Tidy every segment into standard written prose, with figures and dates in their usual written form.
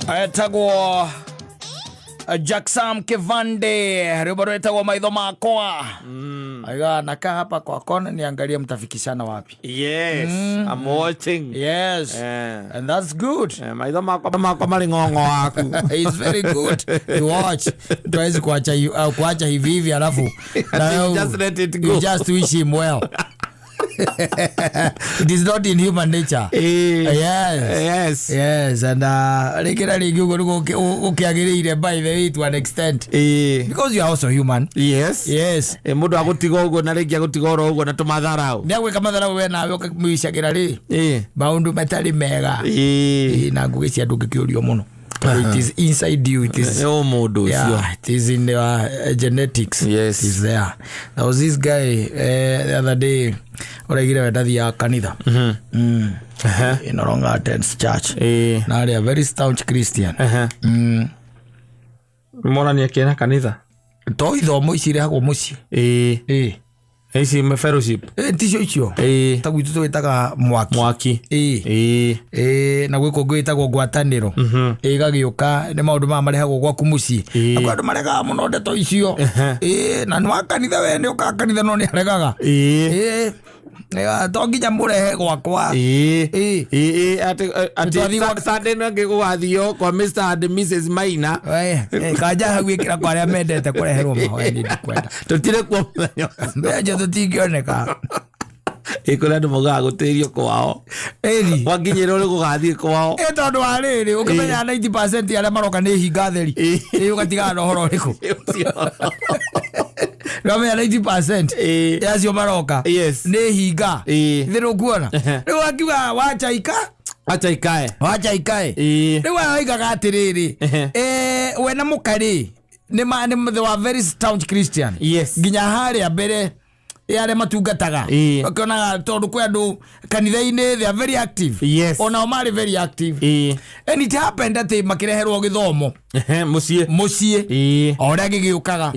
Etagwo Jackson Kivande, rwimbo rwetagwo Maitho Makwa. Aiga nakaa hapa kwa kona niangalie mtafikishana wapi. Yes, I'm watching. Yes. And that's good. Maitho makwa marĩ ng'ong'o waku. It's very good to watch. Tuwezi kuacha hivi hivi alafu na wewe Just let it go. You just wish him well. It is not in human nature. Yes. Yes, and rĩngĩ na rĩngĩ ũguo nĩguo ũkĩagĩrĩire, by the way, to an extent. Because you are also human. Yes. Mũndũ agũtiga ũguo na rĩngĩ agũtiga oro ũguo na tũmatharau. Nĩ agwĩka matharau we nawe ũkamwicagĩra rĩ maũndũ matarĩ mega. Na ngũgĩ cia ndũngĩkĩũrio mũno. It is inside you. It is Nĩ ũmũndũ ũcio. Yeah, it is in your genetics. It is there. There was this guy the other day ũraigire we ndathiaga kanitha. He no longer attends church. Na arĩ a very staunch Christian. Monania kĩna kanitha. To ithomo ici irehagwo mũciĩ. Ici fellowship. Ticio icio. Ta gwitũ twĩtaga Mwaki. Mwaki. Ĩ na gwĩ kũngĩ wĩtagwo Ngwatanĩro. Ĩgagĩũka nĩ maũndũ maya marehagwo gwaku mũciĩ. Na kwĩ andũ maregaga mũno ndeto icio. Ĩ na nĩ wa kanitha, we nĩ ũkaga kanitha no nĩ aregaga. Ĩ to nginya mũrehe gwakwa. Ĩ atĩ Nĩtwathiĩ Sunday no ĩngĩ gũgathio kwa Mr and Mrs Maina. Kanja hau ĩkĩra kwa arĩa mendete kũreherwo mahoya, nĩ ndikwenda. Tũtirĩ kuo mũthenya ũcio. Mbeca tũtingĩoneka. Ĩ kũrĩ andũ maugaga gũtĩrio kwao. Ĩni. Wakinyĩrwo nĩ gũgathiĩ kwao. Ĩ tondũ wa rĩrĩ ũkĩmenya 90% arĩa maroka nĩ hinga theri. Ĩ ũgatigana na ũhoro ũrĩkũ? Nĩwamenya 90% ya acio maroka nĩ hinga. Thĩ ndũkuona rĩu akiuga wachaika. Acha ikae. Wacha ikae. Rĩu aya oigaga atĩrĩrĩ, we na mũka-rĩ nĩ they were very staunch Christian. Nginya harĩa mbere ya arĩa matungataga, ũkĩonaga tondũ kwĩ andũ kanitha-inĩ they are very active. Onao marĩ very active. And it happened atĩ makĩreherwo gĩthomo Mũciĩ. Mũciĩ o ũrĩa gĩgĩũkaga,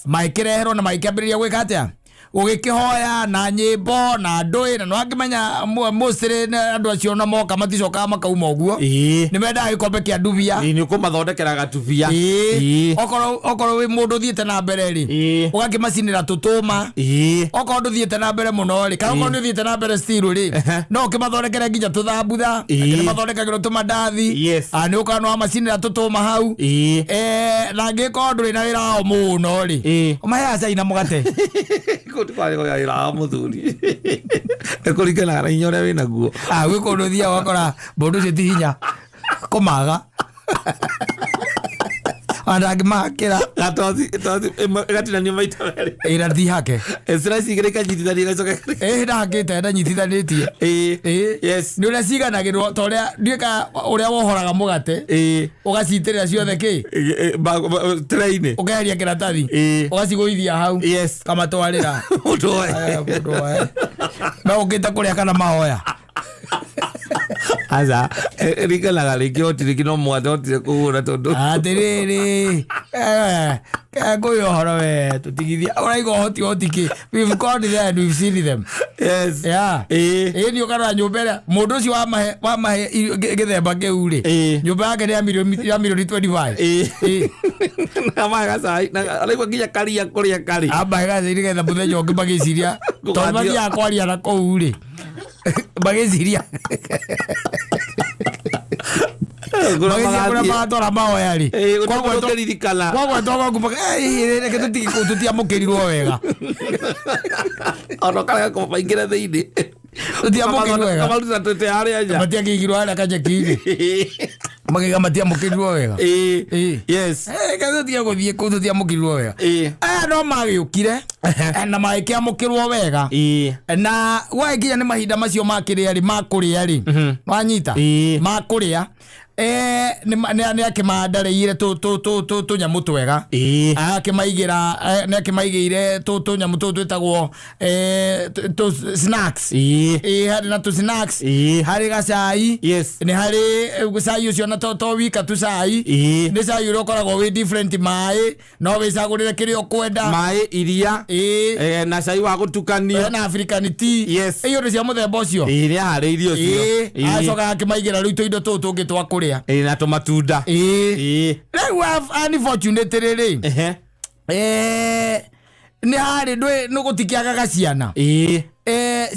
magĩkĩreherwo na magĩkĩambĩrĩria gwĩka atĩa, gũgĩkĩhoya na nyĩmbo na ndũĩ, na nĩwakĩmenya mostly nĩ andũ acio na moka maticokaga makauma ũguo. Nĩ mendaga gĩkombe kĩa ndubia. Nĩ ũkũmathondekera gatubia. Okorwo wĩ mũndũ ũthiĩte na mbere rĩ, ũgakĩmacinĩra tũtũma. Okorwo ndũthiĩte na mbere mũno rĩ, kana okorwo nĩ ũthiĩte na mbere still rĩ, no ũkĩmathondekere nginya tũthambutha. Nĩ mathondekagĩrwo tũmandathi. Ah, nĩ ũkorwo nĩ wamacinĩra tũtũma hau. Na angĩkorwo ndũrĩ na wĩra wao mũno rĩ, ũmaheaga cai na mũgate. Kũu ti kwarĩ wĩra wa mũthuri, nĩ kũringanaga na hinya ũrĩa wĩ naguo. Ah, gwĩ kũndũ ũthiaga ũgakora mũndũ ũcio ti hinya kũmaga ona ndangĩmakĩra. Gatothi tothi ĩmwe ĩgatinanio maita merĩ. Ĩra ti hake. Slice igĩrĩ ikanyitithanio igacoka. Ĩ ndahakĩte ndanyitithanĩtie. Nĩ ũrĩa ciganagĩrwo ta ũrĩa ndiũĩ ũrĩa wohoraga mũgate, ũgacitĩrĩra ciothe kĩ Tray-inĩ. Ũkeheria kĩratathi, ũgacigũithia hau, kamatwarĩra. Mũndũ oe. Aya, mũndũ oe no ũkĩte kũrĩa kana mahoya. Aca, ringanaga rĩngĩ hotire rĩngĩ no mũgate hotire kũgũra tondũ Atĩrĩrĩ, ngũyũ ũhoro we tũtigithia ũraiga ũhoti ũhoti kĩ. We've gone there and we've seen them. Ĩ nĩ ũkarora nyũmba ĩrĩa mũndũ ũcio wamahe gĩthemba kĩu rĩ, nyũmba yake nĩ ya milioni 25. Na gacai na araigua nginya karia kũrĩa karĩ. Amahe gacai nĩgetha mũthenya ũngĩ magĩciria tondũ mathiaga kwaria na kũu rĩ, magĩciria kũrĩa magatwara mahoya rĩ. Ũkĩririkana. Kwagwetwo reke tũtiamũkĩrirwo wega. Ona ũkarega kũmaingĩra thĩinĩ. Tũtiamũkĩrirwo wega. Kamaruta tũtĩ harĩa nja. Matiakĩigirwo harĩa kanyeki-inĩ magĩga matiamũkĩrirwo wega. Kae tũtige gũthiĩ kũu, tũtiamũkĩrirwo wega. Aya no magĩũkire na magĩkĩamũkĩrwo wega, na gwagĩkinya nĩ mahinda macio ma kĩrĩa rĩ, ma kũrĩa rĩ, wanyita? Ma kũrĩa, nĩ akĩmandarĩire tũnyamũ twega. Akĩmaigĩra, nĩ akĩmaigĩire tũnyamũ tũtũ twĩtagwo tũ snacks. Harĩ na tũ snacks, harĩ gacai. Nĩ harĩ cai ũcio na to wika tu cai, nĩ cai ũrĩa ũkoragwo wĩ different, maĩ no wĩcagũrĩre kĩrĩa ũkwenda. Maĩ, iria, na cai wa gũtukanio. Na African tea. Indo cia mũthemba ũcio. Nĩ aharĩirie ũcio. Acoka akĩmaigĩra rĩu tũindo tũtũ tũngĩ twa kũrĩa. kũrĩa. Ĩĩ, na tũmatunda. Ĩĩ. Ĩĩ. Rĩu unfortunately rĩ, nĩ harĩ ndwĩ nĩ gũtikĩagaga ciana.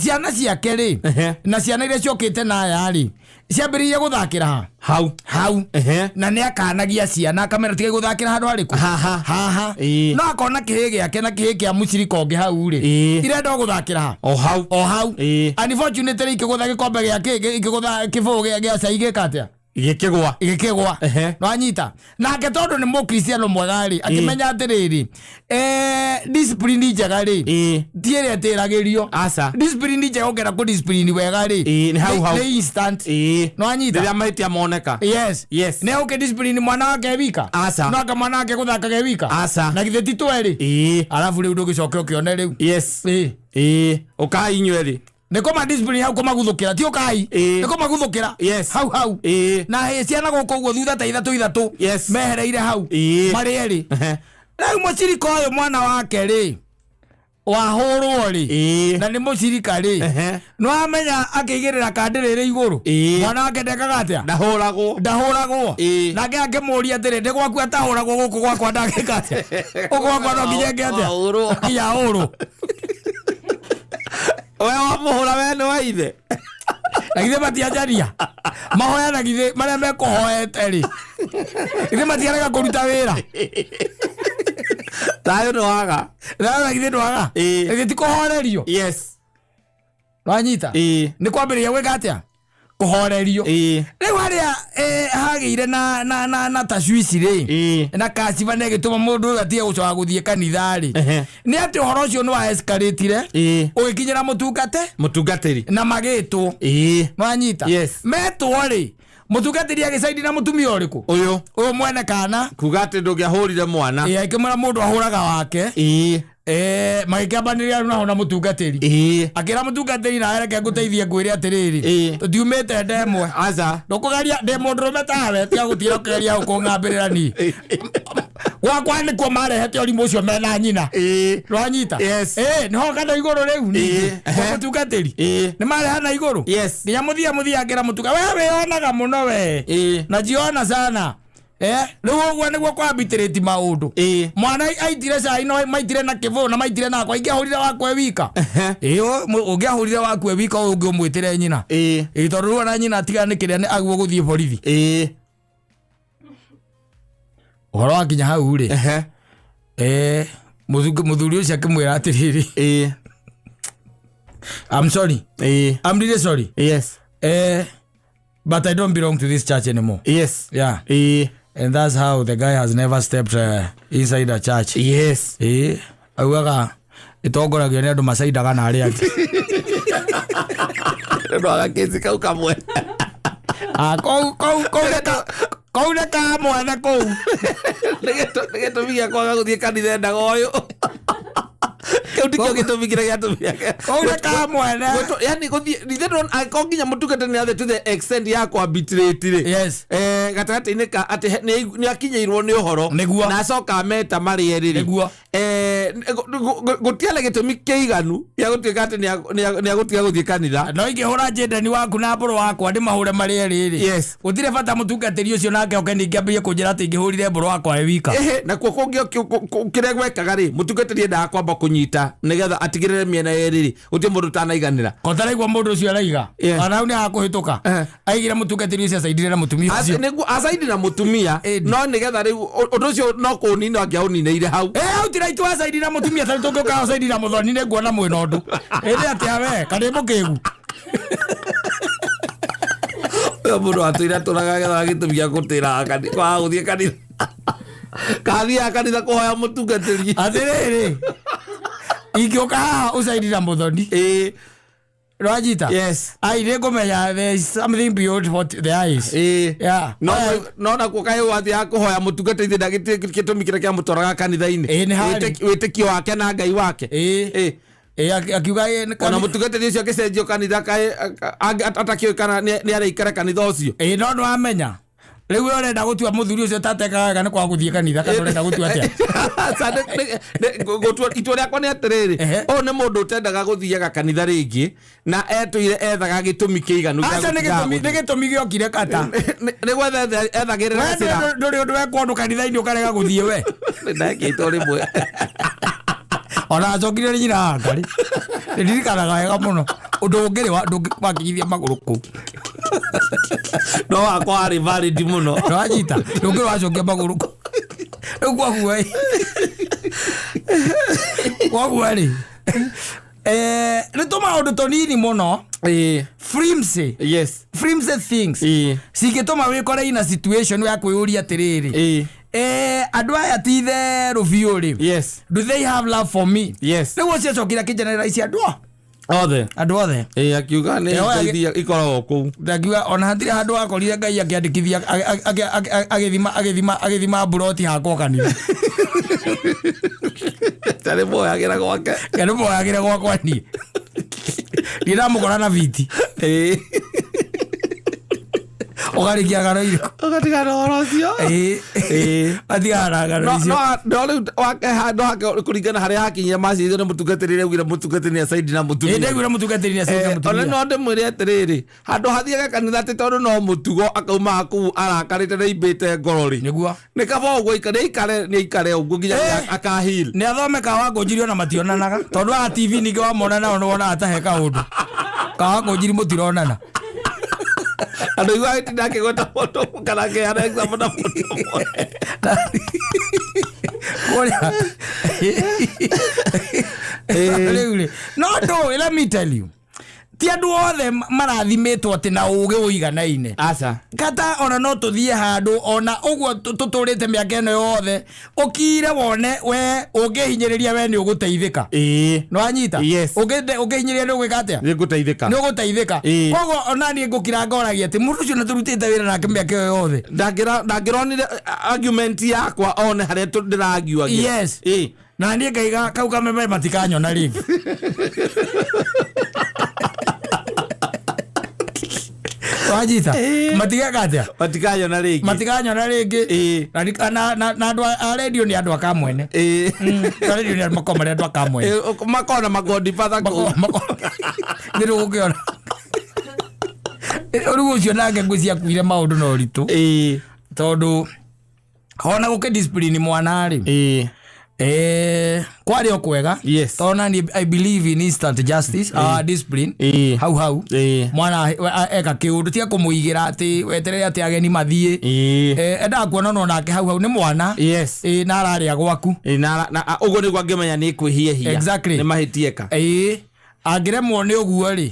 Ciana ciake rĩ, na ciana iria ciokĩte na aya rĩ, ciambĩrĩirie gũthakĩra ha? Hau. Hau. Na nĩ akanagia ciana akamera tigai gũthakĩra handũ harĩkũ? Haha. Haha. Ĩĩ. No akona kĩhĩ gĩake na kĩhĩ kĩa mũcirika ũngĩ hau rĩ, irenda o gũthakĩra ha? O hau. O hau. Ĩĩ. Unfortunately ikĩgũtha gĩkombe gĩa kĩ, ikĩgũtha kĩbũyũ gĩa cai gĩka atĩa? Gĩkĩgwa. Gĩkĩgwa. Nwanyita nake tondũ nĩ mũkristiano mwega rĩ, akĩmenya atĩrĩrĩ, discipline njega rĩ, ti ĩrĩa ĩtĩragĩrio. Aca. Discipline njega ũngĩenda kũ discipline wega rĩ, Ĩĩ, nĩ hau hau. Nĩ instant. Nwanyita. Rĩrĩa mahĩtia moneka. Yes. Yes. Nĩ ũkĩ discipline mwana wake wika? Aca. No anga mwana wake gũthakaga wika? Aca. Na githĩ ti twerĩ? Ĩĩ. Arabu rĩu ndũgĩcoke ũkĩone rĩu. Yes. Ĩĩ. Ĩĩ, ũkai inyuĩ erĩ. Nĩ kũma discipline hau, kũmaguthũkĩra, ti ũkai. Ĩĩ. Nĩ kũmaguthũkĩra. Yes. Hau hau. Ĩĩ. Na hĩ ciana gũkũ ũguo thutha ta ithatũ ithatũ. Yes. Mehereire hau. Ĩĩ. Marĩ erĩ. Rĩu mũcirika ũyũ mwana wake rĩ, wahũrwo rĩ, Ĩĩ. na nĩ mũcirika rĩ, nĩwamenya akĩigĩrĩra kandĩrĩ rĩ igũrũ. Ĩĩ. Mwana wake ndekaga atĩa? Ndahũragwo. Ndahũragwo. Ĩĩ. Nake akĩmũria atĩrĩ, ndĩ gwaku atahũragwo, gũkũ gwakwa ndangĩka atĩa? Gũkũ gwakwa no nginya eke atĩa? Ahũrwo. Nginya ahũrwo. We wamũhũra, we nĩ wa ithe. Na githĩ matianjaria mahoya? Na githĩ marĩa mekũhoete rĩ, githĩ matiarega kũruta wĩra? Thayũ nĩ waga. Na githĩ ndwaga? Ĩĩ. Githĩ ti kũhorerio? Yes. Wanyita? Ĩĩ. Nĩ kwambĩrĩria gwĩka atĩa? Kũhorerio. Ĩĩ. Rĩu harĩa hagĩire na tacwici rĩ, Ĩĩ. na kaciba nĩ ĩgĩtũma mũndũ ũyũ atige gũcoka gũthiĩ kanitha rĩ, nĩ atĩ ũhoro ũcio nĩ wa escalate-ire, Ĩĩ. ũgĩkinyĩra mũtungate Mũtungatĩri. Na magĩtwo. Ĩĩ. Nwanyita? Yes. Metwo rĩ, mũtungatĩri agĩcaidi na mũtumia ũrĩkũ? Ũyũ. Ũyũ mwene kana. Kuga atĩ ndũngĩahũrire mwana. Ĩ, akĩmwĩra mũndũ ahũraga wake. Ĩĩ. Magĩkĩambanĩria rĩu naho na mũtungatĩri. Ĩĩ. Akĩra mũtungatĩri, nawe reke ngũteithie, ngwĩre atĩrĩrĩ, Ĩĩ. tũtiumĩte ndemwe. Aca. Ndũkũgeria, ndĩ mũndũrũme tawe, tiga gũtira ũkĩgeria gũkũng'ambĩrĩra niĩ. Gwakwa nĩkuo marehete ũrimũ ũcio mena nyina. Ĩĩ. Rwanyita? Yes. Ĩ, nĩho kana igũrũ rĩu ningĩ. Ĩĩ. Kwa mũtungatĩri Ĩĩ. nĩ marehana igũrũ. Yes. Nginya mũthia ngĩra mũtunga, we wĩyonaga mũno we. Ĩĩ. Na jiona sana. Rĩu ũguo nĩguo kwambitĩrĩti maũndũ. Ĩĩ. Mwana aitire cai no maitire na kĩbũyũ na maitire nakwa, ingĩahũrire wakwa wika. Ehe. Ĩ, ũngĩahũrire wakwe wika, ũyũ ũngĩ ũmwĩtĩre nyina. Ĩĩ. Ĩ, tondũ rĩu ona nyina tiga nĩ kĩrĩa nĩ aguo gũthiĩ borithi. Ĩĩ. Ũhoro wakinya hau rĩ, Ehe. Mũthuri ũcio akĩmwĩra atĩrĩrĩ, Ĩĩ. I'm sorry. Ĩĩ. I'm really sorry. Yes. But I don't belong to this church anymore. Yes. Yeah. Ĩĩ. And that's how the guy has never stepped inside a church. Yes. Ĩ, augaga ĩtongoragio nĩ andũ macaindaga na arĩa angĩ. Ndwaga kĩci kau kamwe. Ah, kũu nĩ ka mwene kũu. Nĩ gĩtũmi gĩa kwaga gũthiĩ kanitha endaga ũyũ. Kĩu tikĩo gĩtũmi kĩrĩa gĩatũmire. Kũu nĩ ka mwene. Yani gũthiĩ ithe angĩkorwo nginya mũtungatĩri nĩ athiĩ to the extent ya kwambitirĩti rĩ, Yes. Gatagatĩ-inĩ ka atĩ nĩ akinyĩirwo nĩ ũhoro Nĩguo. na acoka ameta marĩ erĩ rĩ, Nĩguo. Gũtiarĩ gĩtũmi kĩiganu gĩa gũtuĩka atĩ nĩ agũtiga gũthiĩ kanitha. No ingĩhũra njendani waku na mbũrũ wakwa ndĩmahũre marĩ erĩ rĩ, Yes. gũtirĩ bata mũtungatĩri ũcio nake oke ningĩ ambĩrĩrie kũnjĩra atĩ ingĩhũrire mbũrũ wakwa ĩ wika. Ehe, nakuo kũngĩ kĩrĩa gwekaga rĩ, mũtungatĩri endaga kwamba kũnyita nĩgetha atigĩrĩre mĩena yerĩ rĩ gũtirĩ mũndũ ũtanaiganĩra. Kotaraigua mũndũ ũcio araiga, Yes. ona hau nĩ hakũhĩtũka. Eh. Aigire mũtungatĩri ũcio acaidire na mũtumia ũcio. Nĩguo acaidi na mũtumia. Ĩni. No nĩgetha rĩu ũndũ ũcio no kũũnina angĩaũninĩire hau. Eh, hau ti right wacaidi na mũtumia, tarĩ tũngĩũka ũcaidi na mũthoni nĩ nguona mwĩna ũndũ ĩndĩ atĩa we kana mũkĩgu. Ũyũ mũndũ atũire atũraga gethaga gĩtũmi gĩa gũtĩra kwaga gũthiĩ kanitha, kathiaga kanitha kũhoya mũtungatĩri. Atĩrĩrĩ, ingĩũka haha ũcaidi na mũthoni, Ĩĩ. rwanyita? Yes. Ai, nĩ ngũmenya there is something beyond what there is. Ĩĩ. Yeah. No no nakuo kaĩ wathiaga kũhoya mũtungatĩri na gĩtũmi kĩrĩa kĩamũtwaraga kanitha-inĩ. Ĩĩ, nĩ harĩ. Wĩtĩkio wake na Ngai wake. Ĩĩ. Ĩĩ. Ĩ, akiuga ĩ, nĩ Ona mũtungatĩri ũcio agĩcenjio kanitha kaĩ atakĩũĩ kana nĩ araikara kanitha ũcio. Ĩ, no nĩwamenya Rĩu we ũrenda gũtua mũthuri ũcio tatekaga wega nĩ kwaga gũthiĩ kanitha, kana ũrenda gũtua atĩa? Aca, gũtua itua rĩakwa nĩ atĩrĩrĩ, Ehe. Ũyũ nĩ mũndũ ũtendaga gũthiaga kanitha rĩngĩ, na etũire ethaga gĩtũmi kĩiganu gĩa Aca, nĩ gũtigaga gĩtũmi, nĩ gũthiĩ. gĩtũmi gĩokire kata. Nĩ gwetha ethagĩrĩra We gacĩra. ndũrĩ ũndũ wekwo ũndũ kanitha-inĩ ũkarega gũthiĩ we. Ndekĩtwo rĩmwe. Ona acokire nĩ nyina wa Ngarĩ, nĩndirikanaga wega mũno ũndũ ũngĩrĩ ndũngĩwakinyithia magũrũ kũu. No wakwa warĩ valid mũno. Nĩwanyita, ndũngĩrĩ wacokia magũrũ kũu. Rĩu kwaguo ĩ, kwaguo rĩ, nĩ tũmaũndũ tũnini mũno, flimsy, flimsy things cingĩtũma wĩkore ina situation ya kwĩyũria atĩrĩrĩ, andũ aya ti itherũ biũ rĩ, do they have love for me? Rĩu ũcio acokire akĩgeneralize andũ Othe. Andũ othe. Ĩĩ, akiuga nĩ Oya, ngai ikoragwo kũu. Ndakiuga ona hatirĩ handũ akorire Ngai akĩandĩkithia, agĩthima mburoti hakwo kanitha. Tarĩ moyagĩra gwake. Nĩ moyagĩre gwakwa, niĩ ndamũkora na viti. Ũgarĩkia ng'ano irĩkũ? Ũgatigana na ũhoro ũcio. Ĩĩ, atigana na ng'ano No icio. no no rĩu wake handũ hake kũringana harĩa hakinyire macirio nĩ mũtungatĩri, rĩaugire mũtungatĩri nĩ acaindi na Ĩĩ, mũtumia. ndaiguire mũtungatĩri nĩ acaindi na Ona mũtumia. no ndĩmwĩre atĩrĩrĩ, handũ hathiaga kanitha atĩ tondũ no mũtugo, akauma kũu arakarĩte na imbĩte ngoro rĩ, Nĩguo. Nĩ kaba ũguo aikare, nĩ aikare, nĩ aikare ũguo nginya akahil. Nĩ athome kawa ngũnjiri, ona mationanaga, tondũ wa TV ningĩ wamona nao nĩ wonaga ta he kaũndũ kawa ngũnjiri mũtironana. Andũ igua agĩtinda akĩgweta mũndũ kana akĩheana example na mũndũ ũmwe. Kũrĩa rĩu rĩ, no ndũĩ, let me tell you, ti andũ othe marathimĩtwo atĩ na ũgĩ ũiganaine. Aca. Kata ona no tũthiĩ handũ ona ũguo tũtũrĩte mĩaka ĩno yothe, ũkire wone we ũngĩhinyĩrĩria, we nĩ ũgũteithĩka. Nĩwanyita? Yes. Ũngĩhinyĩrĩria nĩ ũgwĩka atĩa? Nĩ ngũteithĩka. Nĩ ũgũteithĩka. Koguo ona niĩ ngũkira ngoragia atĩ mũndũ ũcio na tũrutĩte wĩra nake mĩaka ĩyo yothe. Ndangĩronire argument yakwa one harĩa ndĩragiuagĩra. Na niĩ ngaiga kau kameme matikanyona rĩngĩ. Wanyita? Matigeka atĩa? Matikanyona rĩngĩ. Matikanyona rĩngĩ. Na andũ a radio nĩ andũ akamwene. A radio nĩ makoragwo marĩ andũ akamwene. Makona magodfather kũu. Nĩ rĩu ũkĩona rĩu ũcio nake ngwĩcia akuire maũndũ na ũritũ, tondũ ona gũkĩ discipline mwana rĩ, kwarĩ o kwega. Tondũ nani I believe in instant justice, discipline, hau hau. Mwana eka kĩũndũ, tiga kũmũigĩra atĩ weterere atĩ ageni mathiĩ. Endaga kuonana nake hau hau, nĩ mwana. Na ararĩa gwaku. Na ũguo nĩguo angĩmenya nĩ kwĩhiehia. Nĩ mahĩtieka. Ĩĩ, angĩremwo nĩ ũguo rĩ,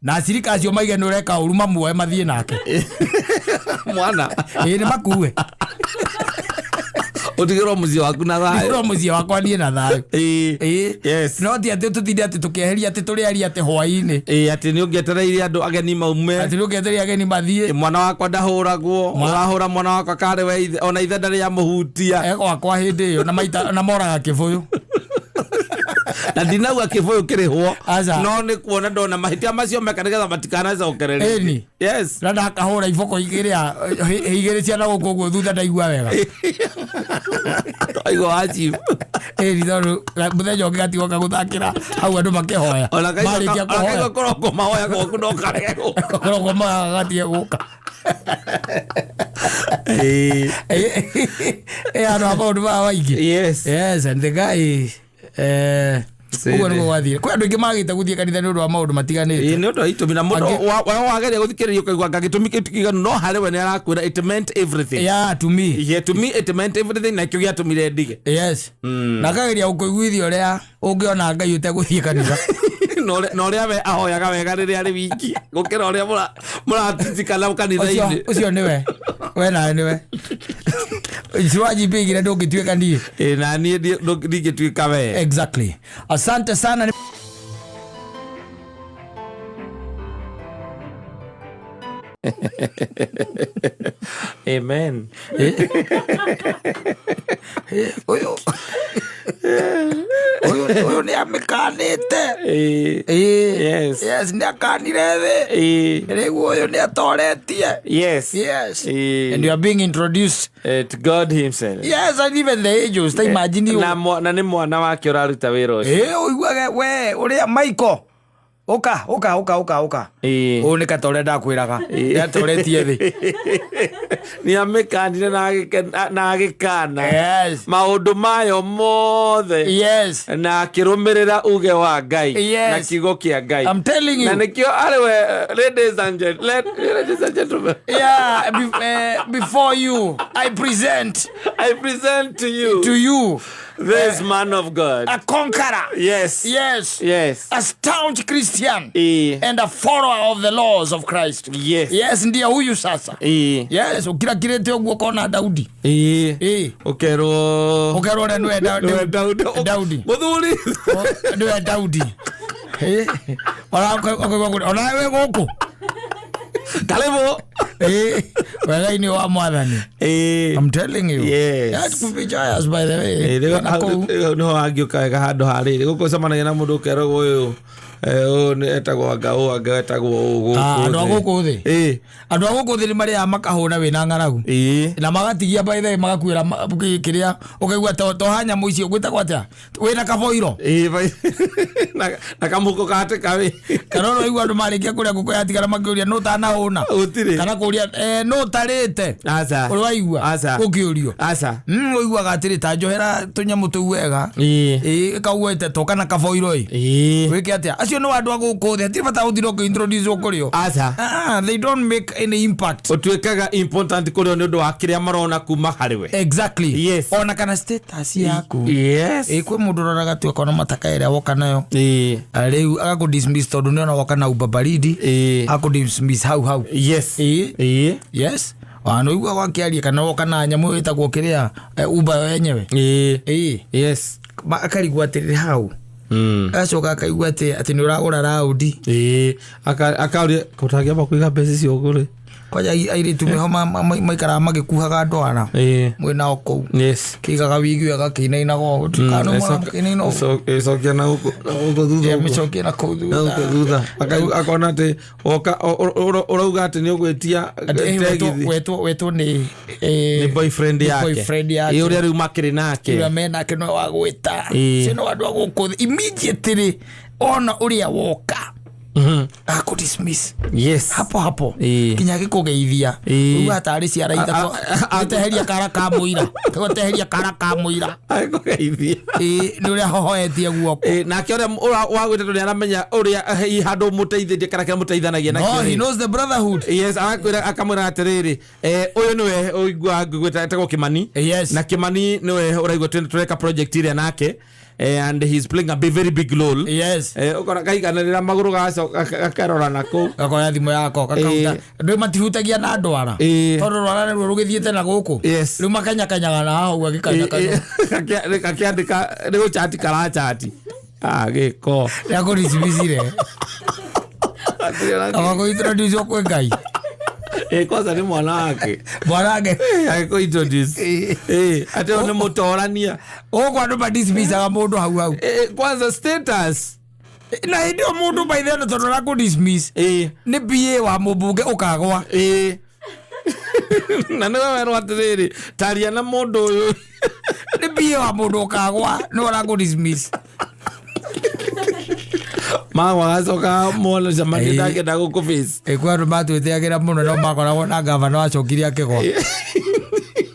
na acirika acio maige nĩ ũreka ũru, mamuoe mathiĩ nake. Mwana. Ĩĩ, nĩ makue. Ũtigĩrwo mũciĩ waku na thayũ. Ũrwo mũciĩ wakwa niĩ na thayũ. Ĩĩ. No ti atĩ tũtinde atĩ tũkĩeheria atĩ tũrĩaria atĩ hwaĩ-inĩ. Ĩĩ, atĩ nĩ ũngĩetereire andũ ageni maume. Atĩ rĩu ageni mathiĩ. Mwana wakwa ndahũragwo, ũrahũra mwana wakwa karĩ we ithe, ona ithe ndarĩ amũhutia. Egwakwa hĩndĩ ĩyo na maita na moraga kĩbũyũ. Na ndinauga kĩbũyũ kĩrĩhwo. Aca. No nĩ kuona ndona mahĩtia macio meka nĩgetha matikanacokerere. Ĩni. Na ndakahũra iboko igĩrĩ igĩrĩ ciana gũkũ ũguo thutha, ndaigua wega. Aigua wa chief. Ĩni, tondũ mũthenya ũngĩ gatigoka gũthakĩra hau andũ makĩhoya. Ona Marĩkia kũhoya, kaigua kũroko mahoya gwaku no karege gũka. kũroko mahoya gatige gũka. Ĩ, andũ a maũndũ maya maingĩ. Yes, and the guy, ũguo nĩguo gwathire. Kwĩ andũ aingĩ magĩte gũthiĩ kanitha nĩ ũndũ wa maũndũ matiganĩte. Ĩĩ, nĩ ũndũ wa itũmi na mũndũ wageria gũthikĩrĩria ũkaigua anga gĩtũmi kĩu ti kĩiganu, no harĩ we nĩ arakwĩra it meant everything. Yeah, to me. Yeah, to me it meant everything, na kĩo gĩatũmire ndige. Yes, na akageria gũkũiguithia ũrĩa ũngĩona Ngai ũtegũthiĩ kanitha. Na ũrĩa we ahoyaga wega rĩrĩa arĩ wiki gũkĩra ũrĩa mũratitikana Ũcio kanitha-inĩ. Ũcio nĩwe we, nawe nĩwe ciwajipigire, ndũngĩtuĩka niĩ. Ĩĩ, na niĩ ndingĩtuĩka we. Exactly, asante sana. Amen. Ũyũ ũyũ Ũyũ nĩ amĩkanĩte. Ĩĩ. Yes. Yes, nĩ akanire thĩ. Ĩĩ. Rĩu ũyũ nĩ atoretie. Yes. Yes. Ĩĩ. And you are being introduced. To God himself. Yes, and even the angels. Ta imagine you. Na nĩ mwana wake ũraruta wĩra ũcio. Ĩĩ, ũiguage we ũrĩa Michael. Ũka, ũka, ũka, ũka, ũka. Ĩĩ. Ũyũ nĩ kata ũrĩa ndakwĩraga. Nĩ atoretie thĩ. Nĩ amĩkanire na agĩkana Yes. maũndũ mayo mothe Yes. na akĩrũmĩrĩra uge wa Ngai Yes. na kiugo kĩa Ngai. I'm telling you. Na nĩkĩo arĩ we, ladies and gentlemen, Yeah, before you, I present I present to you to you this man of God. a conqueror. Yes. Yes. Yes. A staunch Christian. Ĩĩ. And a follower of the laws of Christ. Yes. Yes, ndiye huyu sasa. Ĩĩ. Yes, ũkirakirĩte ũguo ũkona Daudi. Ĩĩ. Ĩĩ. Ũkerwo Ũkerwo ũrĩa nĩwe nĩwe Daudi. Daudi. Mũthuri. Nĩwe Daudi. Ĩĩ. Ona ũkaigua ona we gũkũ. Karibu. Ĩĩ. Wega-inĩ wa Mwathani. Ĩĩ. I'm telling you. Yes. That could be joyous, by the way. Ĩĩ, rĩu Na kũu. hau nĩho wangĩũka wega handũ ha rĩrĩ gũkũ ũcemanagia na mũndũ ũkeragwo ũyũ, ũyũ nĩ etagwo anga ũũ, anga etagwo ũũ gũkũ Ah, andũ a thĩ. gũkũ thĩ. Ĩĩ. Andũ a gũkũ thĩ nĩ marĩaga makahũna wĩna ng'aragu. Ĩĩ. Na magatigia by the way magakuĩra kĩrĩa ũkaigua to ha nyamũ icio gwĩtagwo atĩa wĩna kaboiro. Ĩĩ, na kamũhuko ka takeaway. Kana ũraigua andũ marĩkia kũrĩa ngũkũ yatigara makĩũria nũ ũtanahũna. Gũtirĩ. Kana kũria nũ ũtarĩte. Aca. Ũraigua Aca. ũkĩũrio. Aca. Ũiguaga atĩrĩ ta njohera tũnyamũ tũu wega. Ĩĩ. Ĩĩ kauga toka na kaboiro ĩ. Ĩĩ. Wĩke atĩa acio nĩ andũ a gũkũ thĩ hatirĩ bata gũthiĩ ũkĩ-introduce kũrĩ o. Aca. Ah, they don't make any impact. Ũtuĩkaga important kũrĩ o nĩ ũndũ wa kĩrĩa marona kuma harĩ we. Exactly. Yes. Ona kana status yaku. Yes. Ĩ kwĩ mũndũ ũroraga tu akona mataka ĩrĩa woka nayo. Ĩĩ. Rĩu agakũ dismiss tondũ nĩona woka na uber baridi. Ĩĩ. Akũ dismiss hau hau. Yes. Ĩĩ. Ĩĩ. Yes. Ona ũigua wakĩaria kana woka na nyamũ ĩtagwo kĩrĩa uber yenyewe. Ĩĩ. Ĩĩ. Yes. Akarigwo atĩrĩrĩ hau. Agacoka akaigua atĩ nĩ ũragũra raundi. Ĩĩ. Akauria kũtangĩamba kũiga mbeca icio ũgũre. Kwanja airĩtu meho maikaraga magĩkuhaga ndwara. Ĩĩ. Mwĩnao kũu. Yes. Kĩigaga wigi agakĩinainaga ũũ. Kana mũkĩinaina ũũ. Ĩcokia na gũkũ thutha ũguo. Mĩcokie na kũu Na thutha. gũkũ thutha. Akona atĩ woka ũrauga atĩ nĩ ũgwĩtia Atĩ, tegithi. wetwo nĩ Nĩ boyfriend nĩ yake. boyfriend yake. Ĩĩ, ũrĩa rĩu makĩrĩ nake. Ũrĩa menake nĩwe wa gwĩta. Ĩĩ. Cio nĩ andũ a gũkũ thĩ. Immediately ona ũrĩa woka. Akũ dismiss. Yes. Hapo hapo. Ĩĩ. Kinya gĩkũgeithia. Ĩĩ. Uga tarĩ ciara ithatũ. Gĩteheria kara ka mũira. Gĩteheria kara ka mũira. Agĩkũgeithia. Ĩĩ, nĩ ũrĩa hohoetie guoko. Ĩĩ, nake ũrĩa wagwĩte tondũ nĩaramenya ũrĩa hihi handũ mũteithĩtie kana kĩrĩa mũteithanagia No, nakĩo he rĩ. knows the brotherhood. Yes, arakwĩra akamwĩra atĩrĩrĩ, ũyũ nĩwe ũiguaga ngĩgwĩta etagwo Kĩmani. Yes. Na Kĩmani nĩwe ũraigua tũreka project ĩrĩa nake, and he's playing a very big role. Yes. Ũkona kaiganĩrĩra magũrũ gacoka gakarora na kũu. Gakoya thimũ yako gakahuta. Ndũ matihutagia na ndwara. Ĩĩ. Tondũ rwara nĩruo rũgĩthiĩte na gũkũ. Yes. Rĩu makanyakanyaga na hau agĩkanyakanya. Gakĩandĩka nĩ gũchati karachati. Ah, gĩko. Nĩakũdismissire. Agakũ-introduce kwĩ Ngai. Kwanza nĩ mwana wake. Mwana wake. Agĩkũ introduce. Atĩ ũyũ nĩ mũtorania. Gũkũ andũ madismissaga mũndũ hau hau. Kwanza status. Na hĩndĩ ĩyo mũndũ by the end tondũ arakũ-dismiss. Nĩ PA wa mũmbunge ũkagwa. Na nĩwe werwo atĩrĩrĩ, taria na mũndũ ũyũ. Nĩ PA wa mũndũ ũkagwa nĩwe ũrakũ-dismiss. Magwa gacoka mona cemania ndangĩenda gũkũ face. Kwĩ andũ matwĩtĩagĩra mũno no makoragwo na gavana wacokire akĩgwa.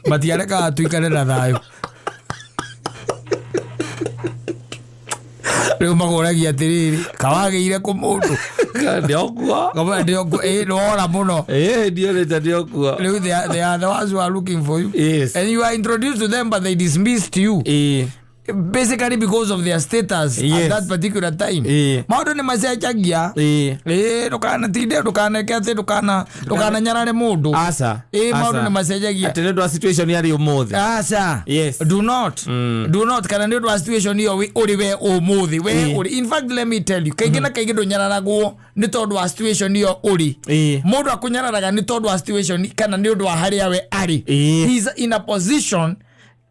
Matiarekaga tuikare na thayũ. Rĩu makũragia atĩrĩrĩ, kawagĩire kũ mũndũ? Ndĩokuo. Kamwe ndĩokuo, ĩĩ, nĩwora mũno. Ĩĩ, ndiorĩte ndĩokuo. Rĩu they are the ones who are looking for you. Yes. And you are introduced to them but they dismissed you. Ĩĩ. Basically because of their status at Yes. that particular time. Ĩĩ. Maũndũ nĩ macenjagia. Ĩĩ. Ĩĩ, ndũkanatinde, ndũkaneke atĩ, ndũkananyarare mũndũ. Aca. Ĩĩ, maũndũ Aca. nĩ macenjagia. Atĩ nĩ ũndũ wa situation yarĩ ũmũthĩ. Aca. Yes. Do not. Do not. Kana nĩ ũndũ wa situation ĩyo ũrĩ we ũmũthĩ. We Ĩĩ. ũrĩ. In fact, let me tell you, kaingĩ na kaingĩ ndũnyararagwo nĩ tondũ wa situation ĩyo ũrĩ. Ĩĩ. Mũndũ akũnyararaga nĩ tondũ wa situation kana nĩ ũndũ wa harĩa we arĩ. Ĩĩ. He's in a position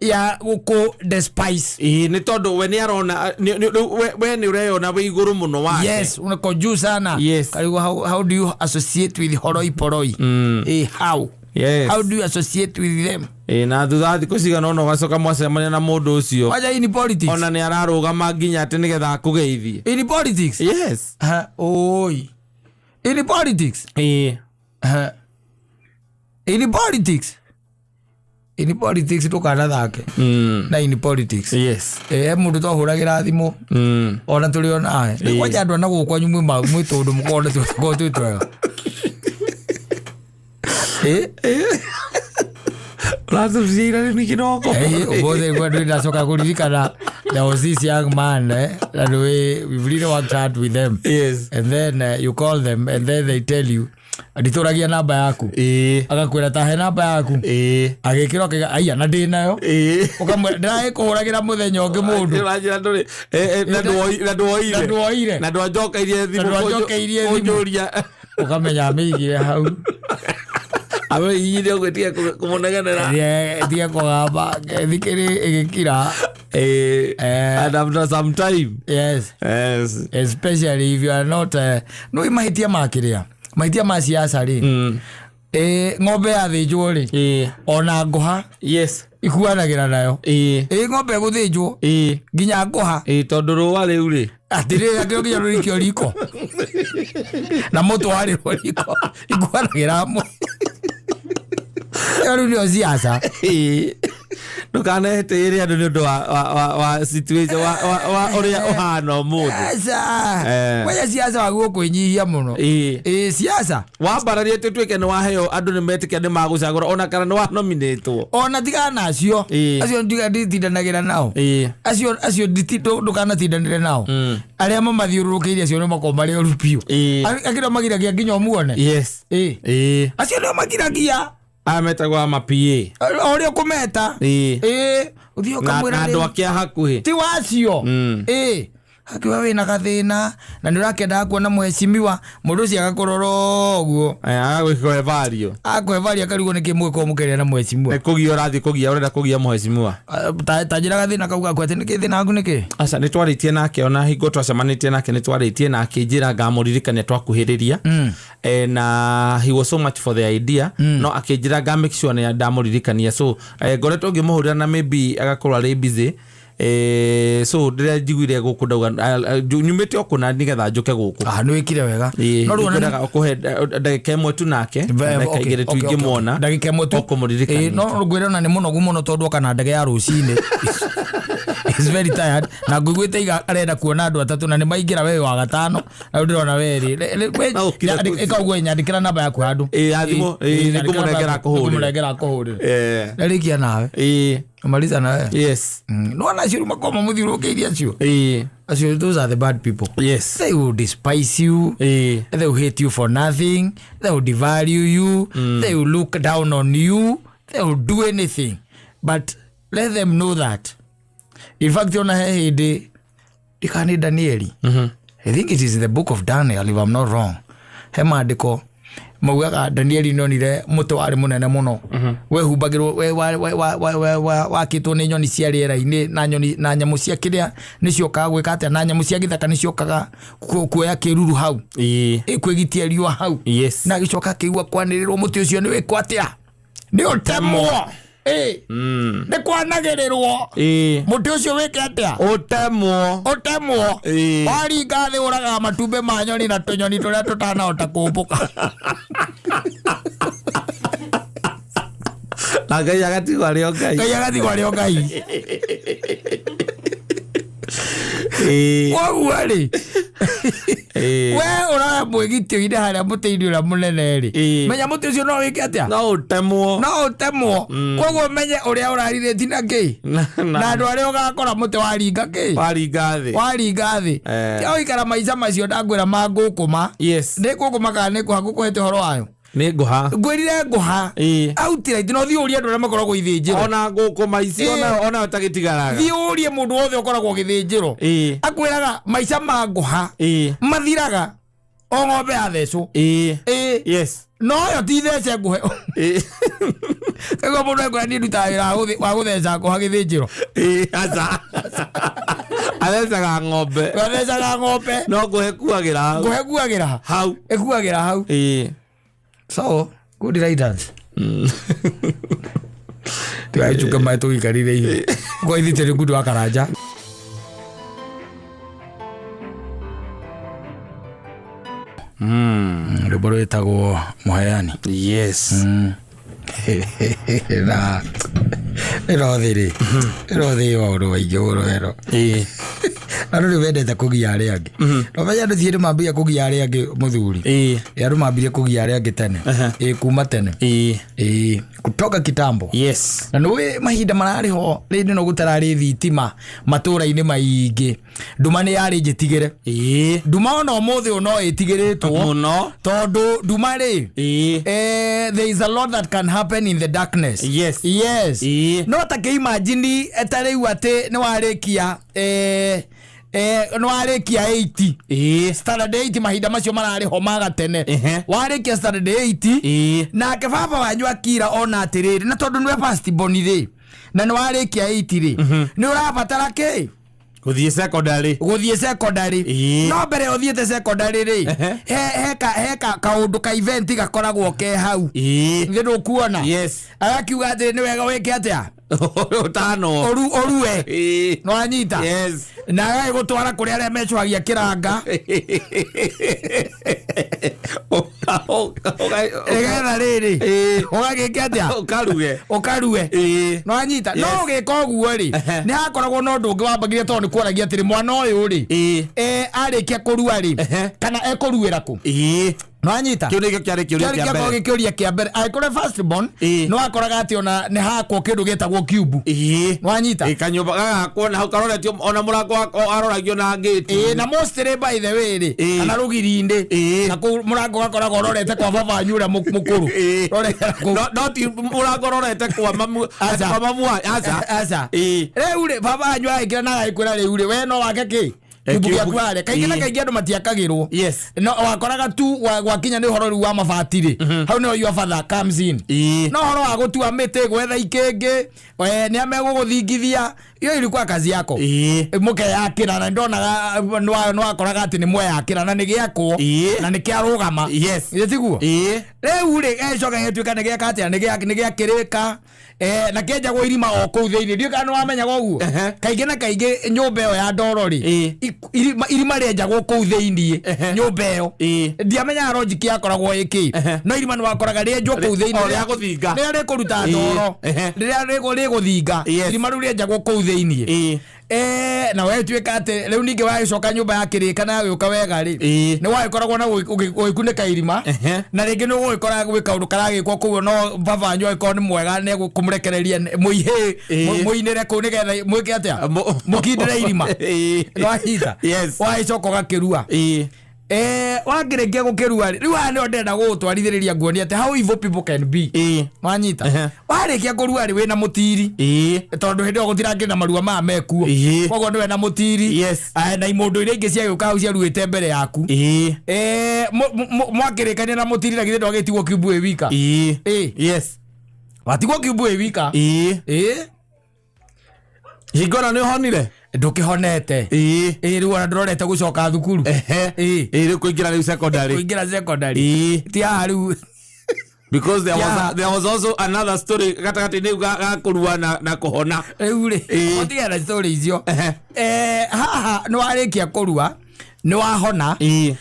Ya gũkũ despise. Ĩĩ, nĩ tondũ we nĩ arona rĩu we nĩ ũreyona wĩ igũrũ mũno wake. Yes, unako juu sana. Karibu, how do you associate with horoi poroi? How how do you associate with them? Ĩĩ, na thutha wa thikũ cigana ũna ũgacoka mwacemania na mũndũ ũcio. Waja in politics. Ona nĩ ararũgama nginya atĩ nĩgetha akũgeithie. In politics. Ha, oi, in politics. Ha. In politics, in politics, ndũkanathake na in politics. He mũndũ twahũragĩra thimũ ona tũrĩ o nawe nĩ kwanja andũ ana gũkũ kwanyu mwĩ tũndũ mũkorwo nĩ tũkorwo twĩ twega. Ũratũciĩra nĩ kĩroko. Ũmũthĩ ngwa ndĩ ndacoka kũririkana there was this young man, and we've really worked hard with them. And then you call them and then they tell you nditũragia namba yaku. Agakwĩra tahe namba yaku. Agĩkĩrwo akĩga aiya na ndĩ nayo. Ũkamwĩra ndĩragĩkũhũragĩra mũthenya ũngĩ mũndũ. Ũranjĩra ndũrĩ na Na ndwoire. Ndwoire. Na ndwanjokeirie thimũ. Na ndwanjokeirie thimũ. Kũnjũria. Ũkamenya amĩigire hau. Amĩigire ũguo tige kũmũnegenera. Tige kũgamba thikĩrĩ ĩgĩkira. And after some time. Especially if you are not no mahĩtia ma kĩrĩa mahĩtia ma siasa rĩ, ng'ombe yathĩnjwo rĩ, ona ngũha ikuanagĩra nayo. Ng'ombe ĩgũthĩnjwo nginya ngũha. Ĩĩ, tondũ rũa rĩu rĩ. Atĩrĩrĩ akĩo nginya rũrikio riko na mũtwarĩrwo riko ikuanagĩra hamwe. Ĩyo rĩu nĩyo siasa. Ndũkanetĩĩre andũ nĩ ũndũ wa situation wa ũrĩa ũhana ũmũthĩ. Aca. Kwanja siasa wagwo kwĩnyihia mũno. Ĩĩ, siasa. Wambararia tũtuĩke nĩ waheo andũ nĩ metĩkia nĩ magũcagũra ona kana nĩ wanominĩtwo. Ona tigana na acio. Acio nditindanagĩra nao. Acio ndũkanatindanĩre nao. Arĩa mamathiũrũrũkĩirie acio nĩ makoragwo marĩ oru biũ. Akĩrĩa magiragia nginya ũmuone. Acio nĩo magiragia. Aya metagwo ama PA. O ũrĩa ũkũmeta. Ĩĩ, ũthiĩ Na ũkamwĩra na andũ rĩu. ake a hakuhĩ. Ti wacio. Ĩĩ, akiuga wĩna gathĩna na nĩ ũrakĩendaga kuona mheshimiwa, mũndũ ũcio agakũrora ũguo. Agagwĩkũhe value. Akũhe value akarigwo nĩkĩ mũgĩkorwo mũkĩaria na mheshimiwa. Nĩ kũgia ũrathiĩ kũgia ũrenda kũgia mheshimiwa. Ta njĩra gathĩna kau gaku atĩ nĩkĩ thĩna waku nĩkĩ? Aca, nĩ twarĩtie nake ona hingo twacemanĩtie nake nĩ twarĩtie na akĩnjĩra ngamũririkania twakuhĩrĩria. Na he was so much for the idea, no akĩnjĩra nga make sure nĩ ndamũririkania, so ngoretwo ngĩmũhũrĩra na maybe agakorwo arĩ busy. So ndĩrĩa njiguire gũkũ ndauga nyumĩte o kũna nĩgetha njũke gũkũ. Ah, nĩ wĩkire wega. Ĩĩ, No rĩu ona nĩngwendaga kũhe ndagĩka ĩmwe tu nake, ndagĩka igĩrĩ tu ingĩmuona. Ndagĩka ĩmwe tu. Ũkũmũririkania. Ĩĩ, no ngwĩre ona nĩ mũnogu mũno tondũ oka na ndege ya rũcinĩ. He's very tired na ngũiguĩte iga arenda kuona andũ atatũ na nĩ maingĩra we wa gatano na rĩu ndĩrona werĩ. Na ũkire kũu. Ĩka ũguo, nyandĩkĩra namba yaku handũ. Ĩĩ, ya thimũ, ĩĩ, nyandĩkĩra nĩngũmũnengera namba yaku, akũhũrĩre. nĩngũmũnengera akũhũrĩre. Ndarĩkia nawe. Maliza nawe. Nĩwona acio rĩu makoragwo mamũthiũrũrũkĩirie acio. Acio, those are the bad people. They will despise you. They will hate you for nothing. They will devalue you. They will look down on you. They will do anything, but let them know that in fact ona he hĩndĩ ndikani Danieli, I think it is in the book of Daniel if I'm not wrong, he maandĩko maugaga Danieli nĩonire mũtĩ warĩ mũnene mũno wehumbagĩrwo wakĩtwo nĩ nyoni cia rĩera-inĩ na nyoni na nyamũ cia kĩrĩa nĩciokaga gwĩka atĩa na nyamũ cia gĩthaka nĩciokaga kuoya kĩruru hau. Kwĩgitia riũa hau. Na agĩcoka akĩigua kwanĩrĩrwo mũtĩ ũcio nĩ wĩkwo atĩa, nĩ ũtemwo. Nĩ kwanagĩrĩrwo mũtĩ ũcio wĩke atĩa? Ũtemwo. Ũtemwo. Waringa thĩ ũragaga matumbĩ ma nyoni na tũnyoni tũrĩa tũtanahota kũmbũka. Na Ngai agatigwo arĩ o Ngai. Ngai agatigwo arĩ o Ngai. Koguo rĩ, we ũroya mwĩgitio-inĩ harĩa mũtĩ-inĩ ũrĩa mũnene rĩ, menya mũtĩ ũcio no wĩke atĩa? No ũtemwo. No ũtemwo. Koguo menye ũrĩa ũrarirĩti na kĩ na andũ arĩa ũgakora mũtĩ waringa kĩ. Waringa thĩ. Waringa thĩ. Tiga gũikara maica macio ndakwĩra mangũkũma. Nĩ ngũkũma kana nĩ ngũha ngũkũhete ũhoro wayo? Nĩ ngũha. Ngwĩrire ngũha. Outright no thiĩ ũrie andũ arĩa makoragwo ithĩnjĩro. Ona ngũkũma ici ona ũtagĩtigaraga. Thiĩ ũrie mũndũ wothe ũkoragwo gĩthĩnjĩro. Akwĩraga maica ma ngũha mathiraga o ng'ombe yathecwo. No yo ti thece ngũhe. Kaigua mũndũ ekwĩra niĩ ndutaga wĩra wa gũtheca ngũha gĩthĩnjĩro. Ĩĩ, aca athecaga ng'ombe. Gathecaga ng'ombe. No ngũhe kuagĩra hau. Ngũhe kuagĩra ha? Hau. Ĩkuagĩra hau. Ĩĩ. So good riddance. Tigachuke maĩ tũgĩikarire ihi kwa ithite nĩ ngundi wa karanja. Rwĩmbo rwĩtagwo mũheani. Yes. Na ĩno thĩ rĩ, ĩno thĩ ĩ maũndũ maingĩ mũno ĩno. Ĩĩ. Andũ nĩ mendete kũgia arĩa angĩ. No menya andũ thiĩ nĩ mambia kũgia arĩa angĩ mũthuri. Ĩĩ. Ĩ, andũ mambirie kũgia arĩa angĩ tene. Ĩ, kuma tene. Ĩĩ. Ĩ, kutoka kitambo. Yes. Na nĩũĩ mahinda mararĩ ho rĩndĩ no gũtararĩ thitima matũra-inĩ maingĩ, nduma nĩ yarĩ njĩtigĩre. Ĩĩ. Nduma ona ũmũthĩ ũyũ no ĩtigĩrĩtwo. Mũno. Tondũ nduma rĩ, Ĩĩ. There is a lot that can happen in the darkness. Yes. Yes. Ĩĩ. No ta kĩimagine ta rĩu atĩ nĩ warĩkia nĩ warĩkia 80. Ĩĩ. Standard 8 mahinda macio mararĩ ho ma gatene. Warĩkia standard 8. Ĩĩ. Nake baba wanyu akira ona atĩrĩrĩ, na tondũ nĩwe first born rĩ, na nĩ warĩkia 8 rĩ, nĩ ũrabatara kĩ? Gũthiĩ secondary. Gũthiĩ secondary. Ĩĩ. No mbere ũthiĩte secondary rĩ, he kaũndũ ka event gakoragwo ke hau. Ĩĩ. Nĩ ndũkuona? Yes. Agakiuga atĩrĩ, nĩ wega wĩke atĩa? Ũtano. Ũrue. Ĩĩ. Nĩwanyita? Yes. Na agagĩgũtwara kũrĩa arĩa mecohagia kĩranga. Nĩgetha rĩrĩ, Ĩĩ. ũgagĩka atĩa? Ũkaruge. Ũkarue. Ĩĩ. Nĩwanyita? No Yes. ũgĩka ũguo rĩ, nĩ hakoragwo na ũndũ ũngĩ wambagiria tondũ nĩ kuoragia atĩrĩ, mwana ũyũ rĩ, Ĩĩ. arĩkia kũrua rĩ, kana ekũruĩra kũ? Ĩĩ. Nĩwanyita? Kĩu nĩkĩo kĩarĩ kĩũria kĩa Kĩarĩ mbere. kĩũria kĩa mbere. Angĩkorwo first born, Ĩĩ. nĩwakoraga atĩ ona nĩ hakwo kĩndũ gĩtagwo cube. Ĩĩ. Nĩwanyita? Ĩ, kanyũmba gagakwo na hau karoretio ona mũrango wako aroragio na ngĩti. Ĩĩ, na mostly by the way rĩ, Ĩĩ. kana rũgiri-inĩ, Ĩĩ. na kũu mũrango gakoragwo ũrorete kwa baba wanyu ũrĩa mũkũrũ. Ĩĩ. Rorete kũu. No ti mũrango ũrorete kwa mamu, Aca. kwa mamu wa, aca. Aca. Ĩĩ. Rĩu rĩ, baba wanyu agĩkĩra na agagĩkwĩra rĩu rĩ, we no wake kĩ? Eh, Kiumbu kiumbu- gĩaku harĩa. Kaingĩ na Ĩĩ. kaingĩ andũ matiakagĩrwo. Yes. No wakoraga tu gwakinya nĩ ũhoro rĩu wa mabati rĩ, hau nĩho your father comes in. Ĩĩ. No ũhoro wa gũtua mĩtĩ, gwetha ikĩngĩ, nĩ amegũgũthingithia, hiyo ilikuwa kazi yako. Ĩĩ. Mũkeyakĩra na ndonaga nĩwakoraga atĩ nĩ mweyakĩra na nĩ gĩakwo Ĩĩ. na nĩ kĩarũgama. Yes. Ĩ tiguo? Ĩĩ. Rĩu rĩ, gĩcoka gĩgĩtuĩka nĩ gĩaka atĩa, nĩ gĩakĩrĩka. Na kĩenjagwo irima o kũu thĩinĩ. Ndiũĩ kana nĩwamenyaga ũguo. Kaingĩ na kaingĩ nyũmba ĩyo ya ndoro rĩ, Ĩĩ. irima rĩenjagwo kũu thĩinĩ, nyũmba ĩyo. Ndiamenyaga logic yakoragwo ĩkĩ. No irima nĩwakoraga rĩenjwo kũu thĩinĩ. O, rĩa gũthinga. Rĩrĩa rĩkũruta Ĩĩ. ndoro. Rĩrĩa rĩgũthinga. Yes. Irima rĩu rĩenjagwo kũu thĩinĩ. Ĩĩ. Na wegĩtuĩka atĩ rĩu ningĩ wagĩcoka nyũmba ya kĩrĩka na yagĩũka wega rĩ, Ĩĩ. nĩ wagĩkoragwo na ũgĩkunĩka irima. Na rĩngĩ nĩ ũgũgĩkora gwĩ kaũndũ karagĩkwo kũu, no baba wanyu angĩkorwo nĩ mwega nĩ egũkũmũrekereria mũihĩ, Ĩĩ. mũinĩre kũu nĩgetha mwĩke atĩa? Mũkindĩre irima. Ĩĩ. Nĩwanyita? Yes. Wagĩcoka ũgakĩrua. Ĩĩ. Wakĩrĩkia gũkĩrua rĩ, rĩu haha nĩho ndĩrenda gũgũtwarithĩrĩria nguonie atĩ how evil people can be. Ĩĩ. Wanyita? Warĩkia kũrua rĩ, wĩna mũtiri. Ĩĩ. Tondũ hĩndĩ ĩyo gũtirakĩrĩ na marua maya mekuo. Ĩĩ. Koguo nĩwe na mũtiri. Yes. Na imũndũ iria ingĩ ciagĩũka hau ciaruĩte mbere yaku. Ĩĩ. Mwakĩrĩkania na mũtiri na githĩ ndwagĩtigwo kiumbu ĩ wika. Ĩĩ. Ĩĩ. Yes. Watigwo kiumbu ĩ wika. Ĩĩ. Ĩĩ. Hingo ĩno nĩ ũhonire? Ndũkĩhonete. Ĩĩ. Ĩĩ, rĩu ona ndũrorete gũcoka thukuru. Ĩĩ. Ĩĩ, rĩu kũingĩra rĩu secondary. Kũingĩra secondary. Ĩĩ. Ti haha rĩu. Because there was Yeah. there was also another story gatagatĩ-inĩ ga kũrua na kũhona. Rĩu rĩ, Ĩĩ. ũtigane na story icio. Haha nĩ warĩkia kũrua, nĩ wahona. Ĩĩ.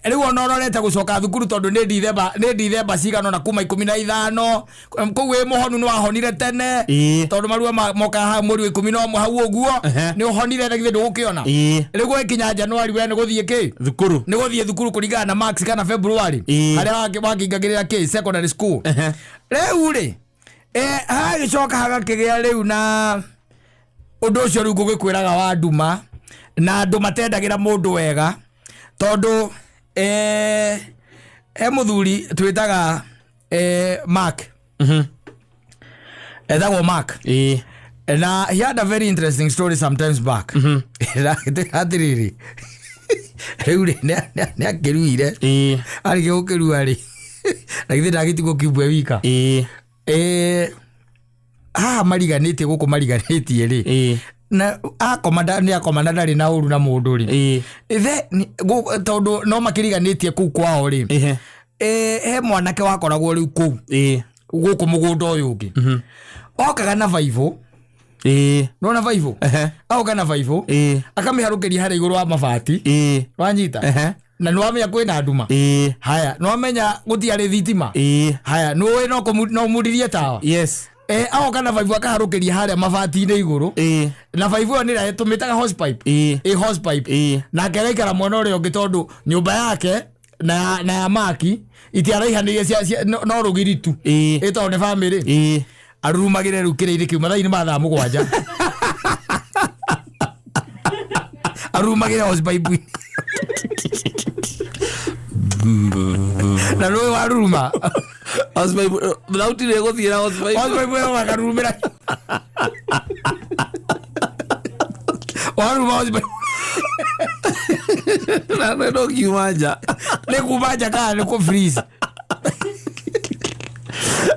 Rĩu ona ũrorete gũcoka thukuru tondũ nĩ Dithemba, nĩ Dithemba cigana ũna kuma 15, kũu wĩ mũhonu nĩ wahonire tene. Ĩĩ. Tondũ marua mokaga hau mweri wa 11 hau ũguo, nĩ ũhonire na githĩ ndũgũkĩona. Ĩĩ. Rĩu gwĩkinya January we nĩ gũthiĩ kĩ? Thukuru. Nĩ gũthiĩ thukuru kũringana na marks kana February. Ĩĩ. Harĩa wakĩingagĩrĩra kĩ? Secondary school. Rĩu rĩ, hagĩcoka hagakĩgĩa rĩu na ũndũ ũcio rĩu ngũgĩkwĩraga wa nduma, na andũ matendagĩra mũndũ wega, tondũ, he mũthuri twĩtaga, Mark. Etagwo Mark. Ĩĩ. Na he had a very interesting story sometimes back. Na atĩrĩrĩ, rĩu rĩ, nĩ akĩruire. Ĩĩ. Arĩkia gũkĩrua rĩ, na githĩ ndagĩtigwo kiumbwe wika. Ĩĩ. Haha mariganĩtie, gũkũ mariganĩtie rĩ, na akoma nĩ akoma na ndarĩ na ũru na mũndũ rĩ, ithe tondũ no makĩriganĩtie kũu kwao rĩ, he mwanake wakoragwo rĩu kũu gũkũ mũgũnda ũyũ ũngĩ, okaga na baibũ. Nona baibũ? Aoka na baibũ, akamĩharũkĩria harĩa igũrũ wa mabati. Wanyita? Na nĩwamenya kwĩna nduma. Haya, nĩwamenya gũtiarĩ thitima. Haya, nĩũĩ no mũririe tawa. Aoka na baibũ akaharũkĩria harĩa mabati-inĩ igũrũ, na baibũ ĩyo nĩrĩa tũmĩtaga hosepipe. Ĩ, hosepipe. Nake agaikara mwena ũrĩa ũngĩ, tondũ nyũmba yake na ya maki itiaraihanĩirie, no rũgiri tu. Ĩ, tondũ nĩ bamĩrĩ. Arurumagĩre rĩu kĩrĩa-inĩ kĩu mathaa-inĩ ma thaa 7, arurumagĩre hosepipe, na nũĩ waruruma. Hosepipe, thauti nĩ ĩgũthiĩ na hosepipe. Hosepipe ĩyo makarurumĩra, waruruma hosepipe. Na nĩ ndũkiuma nja. Nĩ kuma nja kana nĩ kũ freeze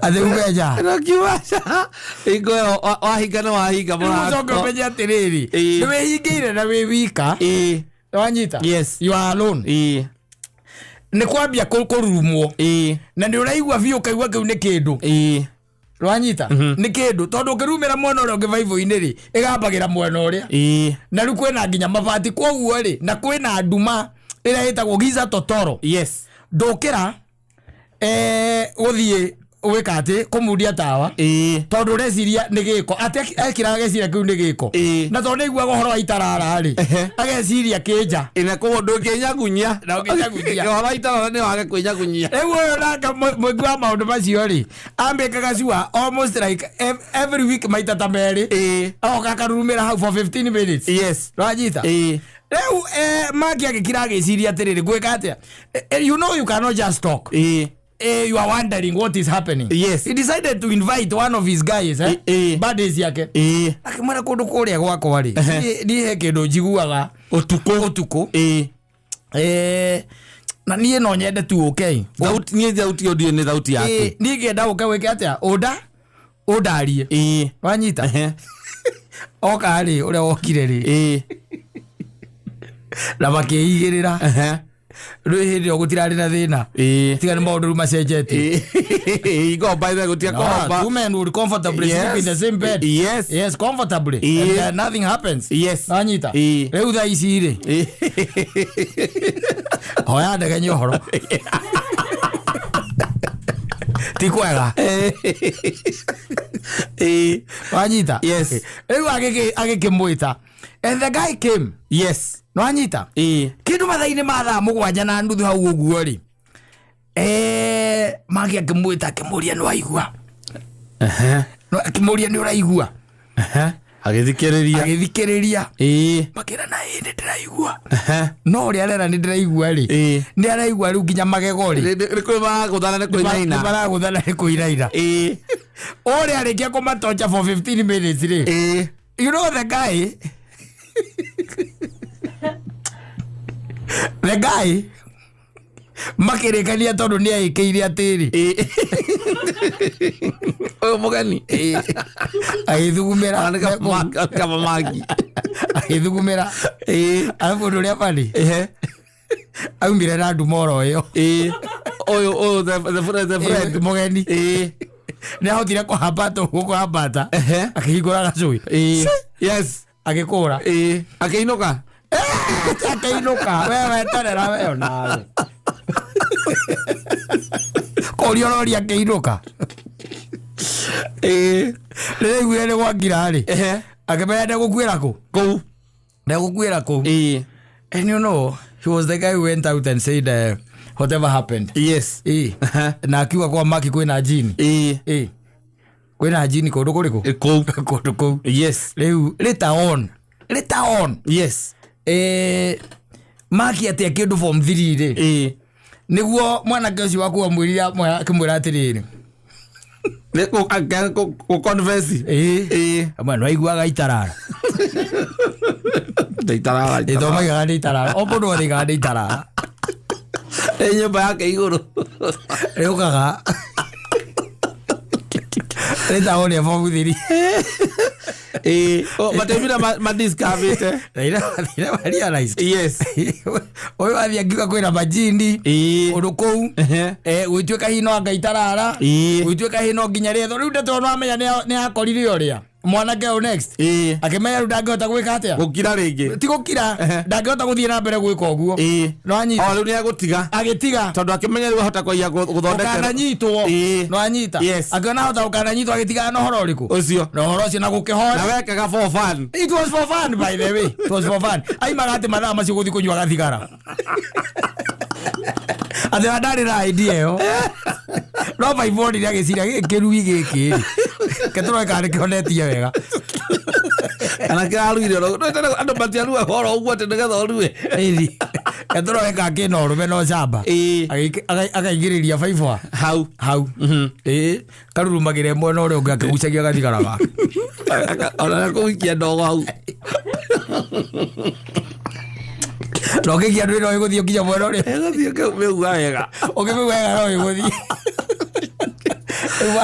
atĩ ume nja? Ndũkiuma nja hingo ĩyo wahinga nĩ wahinga Rĩu ũcoke mũrango. ũmenye atĩrĩrĩ, nĩ wĩhingĩire na wĩ wika. Wanyita? Yes. You are alone. Nĩ kwambia kũrurumwo, na nĩ ũraigua biũ, ũkaigua kĩu nĩ kĩndũ. Wanyita? Nĩ kĩndũ, tondũ ũkĩrumĩra mwena ũrĩa ũngĩ baibũ-inĩ rĩ, ĩgambagĩra mwena ũrĩa, na rĩu kwĩna nginya mabati, koguo rĩ, na kwĩna nduma ĩrĩa ĩtagwo giza totoro. Ndũkĩra gũthiĩ gwĩka atĩ kũmundia tawa, tondũ ũreciria nĩ gĩko, atĩ ekĩraga ageciria kĩu nĩ gĩko. Na tondũ nĩ aiguaga ũhoro wa itarara rĩ, ageciria kĩnja. Ina koguo ndũngĩnyagunyia. Na ũngĩnyagunyia. Ũhoro wa itarara nĩ wage kwĩnyagunyia. Rĩu ũyũ nake mũingĩ wa maũndũ macio rĩ, ambĩkaga sure almost like every week maita ta merĩ, agoka akarurumĩra hau for 15 minutes. Wanyita? Rĩu maki agĩkira agĩciria atĩrĩrĩ, ngwĩka atĩa? You know you cannot just talk. You are wondering what is happening. He decided to invite one of his guys, buddies yake, akĩmwĩra kũndũ kũrĩa gwakwa rĩ, niĩ he kĩndũ njiguaga ũtukũ. Ũtukũ. Na niĩ no nyende tu ũke. Thauti, niĩ thauti ĩyo ndiũĩ nĩ thauti yake. Niĩ ngĩenda ũke wĩke atĩa, ũnda ũndarie. Wanyita? Oka rĩ, ũrĩa wokire rĩ, na makĩigĩrĩra. Rĩu hĩndĩ ĩyo gũtirarĩ na thĩna, tiga nĩ maũndũ rĩu macenjetie. Igomba ithe gũtia No, kũhomba. two men would comfortably sleep in the same bed. Yes, comfortably. And nothing happens. Wanyita? Rĩu thaa ici rĩ, hoya ndege ũhoro ti kwega. Wanyita? Yes. Rĩu agĩkĩmwĩta, and the guy came. Nwanyita? Kĩndũ mathaa-inĩ ma thaa 7:30 hau ũguo rĩ, magi akĩmwĩta, akĩmũria, nĩ waigua? No, akĩmũria, nĩ ũraigua? Agĩthikĩrĩria. Agĩthikĩrĩria. Makĩra na ĩ, nĩ ndĩraigua. No ũrĩa arera nĩ ndĩraigua rĩ, nĩ araigua rĩu nginya magego rĩ, Nĩ kwĩ maragũthana nĩ kũinaina. Nĩ maragũthana nĩ kũinaina. Ũrĩa arĩkia kũmatocha for 15 minutes rĩ, you know the guy makĩrĩkania, tondũ nĩ aĩkĩire atĩrĩ, Ũyũ mũgeni agĩthugumĩra. Kama magi. Agĩthugumĩra. Arabu ũndũ ũrĩa bani, aumire na nduma oro ĩyo. Ũyũ the friend. Mũgeni nĩ ahotire kũhambata ũguo kũhambata, akĩhingũra gacui, agĩkũra. Akĩinũka. Akĩinũka. We weterera, we onawe kũria ũroria akĩinũka. Rĩrĩa aiguire nĩ gwakira rĩ, akĩmenya ndegũkuĩra kũ. Kũu. Ndegũkuĩra kũu. And you know he was the guy who went out and said whatever happened. Na akiuga kwa maki kwĩna jini. Kwĩna jini kũndũ kũrĩkũ? Kũu. Kũndũ kũu. Rĩu later on, maki atĩa kĩndũ form 3 rĩ, nĩguo mwanake ũcio waku amwĩrire, akĩmwĩra atĩrĩrĩ, Nĩ kũ confess. Amwe nĩ waiguaga itarara? Itarara. Ĩ, to maigaga nĩ itarara, o mũndũ arĩigaga nĩ itarara. Ĩ, nyũmba yake igũrũ. Rĩũkaga. Rĩta ũrĩa form 3. Ĩĩ, mateimire madiscoverĩte. They never realized. Yes. Ũyũ athiĩ akiuga kwĩna majini. Ũndũ kũu. Gwĩtuĩka hihi no anga itarara. Gwĩtuĩka hihi no nginya rĩetho. Rĩu ndeto no amenya nĩ akorire ũrĩa. Mwanake ũyũ next. Akĩmenya rĩu ndangĩhota gwĩka atĩa. Gũkira rĩngĩ. Ti gũkira. Ndangĩhota gũthiĩ na mbere gwĩka ũguo. No anyita. O rĩu nĩ agũtiga. Agĩtiga. Tondũ akĩmenya rĩu ahota kwaiya gũthondeka. Ũkananyitwo. No anyita. Yes. Akĩona ahota gũkananyitwo agĩtigana na ũhoro ũrĩkũ? Ũcio. Na ũhoro ũcio na gũkĩhora. Na wekaga for fun. It was for fun, by the way. It was for fun. Aimaga atĩ mathaa macio gũthiĩ kũnyua gathigara. Atĩ ona ndarĩ na idea ĩyo. No baibonire agĩciria gĩkĩ kĩrui gĩkĩ. Ketũroe kana nĩkĩhonetie wega. Kana kĩraruire oro. Andũ matiaruaga oro ũguo atĩ nĩgetha ũrue. Ĩthi. Ketũroe ka kĩna ũrũme na ũcamba. Akaigĩrĩria baibwa. Hau. Hau. Ĩĩ. Karurumagĩra mwena ũrĩa ũngĩ akĩgucagia gathigara gake. Ona kũikia ndogo hau. Na ũngĩikia ndwĩ no ĩgũthiĩ nginya mwena ũrĩa. Ĩgũthiĩ ũkĩmĩigua wega. Ũkĩmĩigua wega no ĩgũthiĩ. Rĩu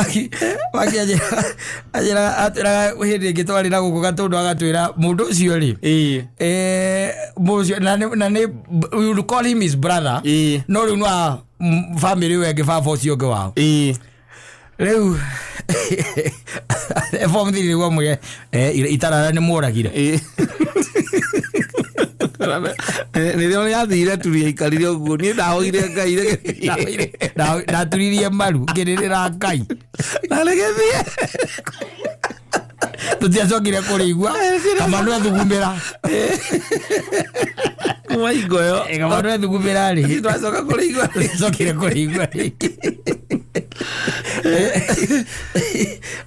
Waki anjĩraga atwĩraga hĩndĩ ĩngĩ twarĩ na gũkũ Gatũndũ agatwĩra mũndũ ũcio rĩ. Mũndũ ũcio na nĩ we would call him his brother. No rĩu no family ĩyo ĩngĩ baba ũcio ũngĩ wao. Rĩu form 3 nĩguo amwĩre itarara nĩ mworagire. Nĩrĩo rĩathire tu rĩaikarire ũguo niĩ ndahoire Ngai rĩgĩthiĩ. Ndaturirie maru ngĩrĩrĩra Ngai. Na rĩgĩthiĩ. Tũtiacokire kũrĩigua Kamanu ethugumĩra. Kuma hingo ĩyo. Kamanu ethugumĩra rĩ. Twacoka kũrĩigua. Tũtiacokire kũrĩigua rĩngĩ.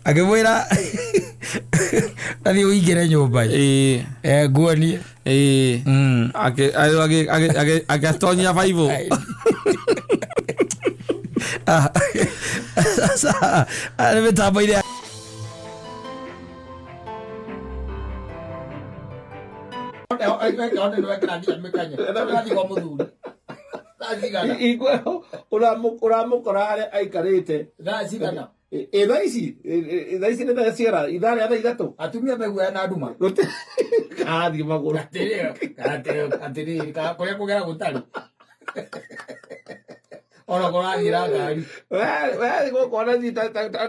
Akĩmwĩra athiĩ ũingĩre nyũmba. Nguonie. Agĩtonyia baibũ. Sasa nĩ mĩtambo-inĩ Ũramũkora harĩa aikarĩte. Thaa ici thaa ici nĩ thaa cigana? Ithaa rĩa thaa ithatũ. Atumia meguoya na nduma. Karathiĩ magũrũ. Atĩrĩrĩ, kũrĩa kũgera gũtarĩ. Ona kũrathiĩ na ngari. We gũkũ ona